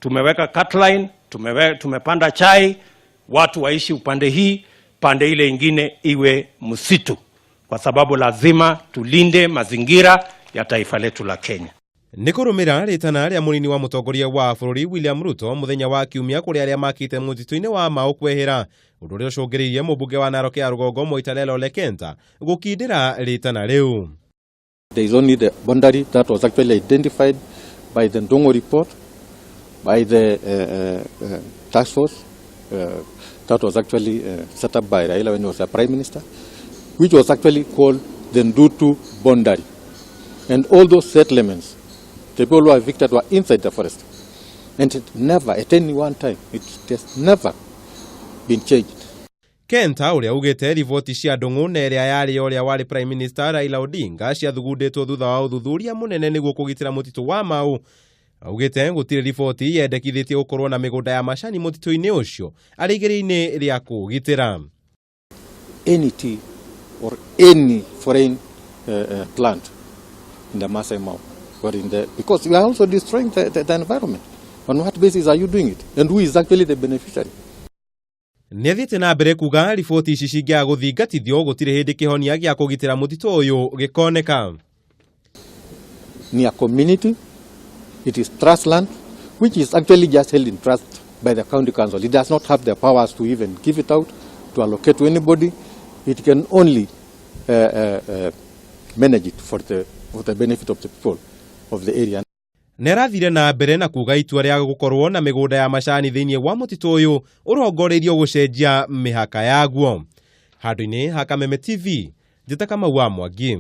Tumeweka cutline, tumepanda chai, watu waishi upande hii, pande ile ingine iwe msitu, kwa sababu lazima tulinde mazingira ya taifa letu la Kenya. Nĩ kũrũmĩra rĩtana rĩa mũnini wa mũtongoria wa bũrũri William Ruto mũthenya wa kiumia kũrĩ arĩa makĩte mũtitũ-inĩ wa Mau kwehera, ũndũ ũrĩa ũcũngĩrĩirie mũmbunge wa Narok ya rũgongo Moitalel Ole Kenta gũkindĩra rĩtana rĩu. There is only the boundary that was actually identified by the Ndungu report, by the task force that was actually set up by Raila when he was a prime minister, which was actually called the Ndutu boundary. And all those settlements, the people who were evicted were inside the forest. And it never, at any one time, it has never been changed. Kenta ũrĩa ugĩte riboti cia Ndung'u na ĩrĩa yarĩ ya ũrĩa warĩ Prime Minister Raila Odinga ciathugundĩtwo thutha wa ũthuthuria mũnene nĩguo kũgitĩra mũtitũ wa Mau, augĩte gũtirĩ riboti yendekithĩtie gũkorwo na mĩgũnda ya macani mũtitũ-inĩ ũcio arĩ igerio-inĩ rĩa kũũgitĩra. Any tea or any foreign plant in the Masai Mau or in the, because we are also destroying the environment. On what basis are you doing it? And who is actually the beneficiary? Nĩ athiĩte na mbere kuga riboti ici cingĩaga gũthingatithio, gũtirĩ hĩndĩ kĩhonia gĩa kũgitĩra mũtitũ ũyũ gĩkoneka. Near community, it is trust land, which is actually just held in trust by the county council. It does not have the powers to even give it out, to allocate to anybody. It can only manage it for the benefit of the people of the area. Nĩ arathire na mbere na kuga itua rĩa gũkorwo na mĩgũnda ya macani thĩinĩ wa mũtitũ ũyũ ũrongoreirio gũcenjia mĩhaka yaguo. Handũ-inĩ ha Kameme TV, njĩta Kamau wa Mwangi.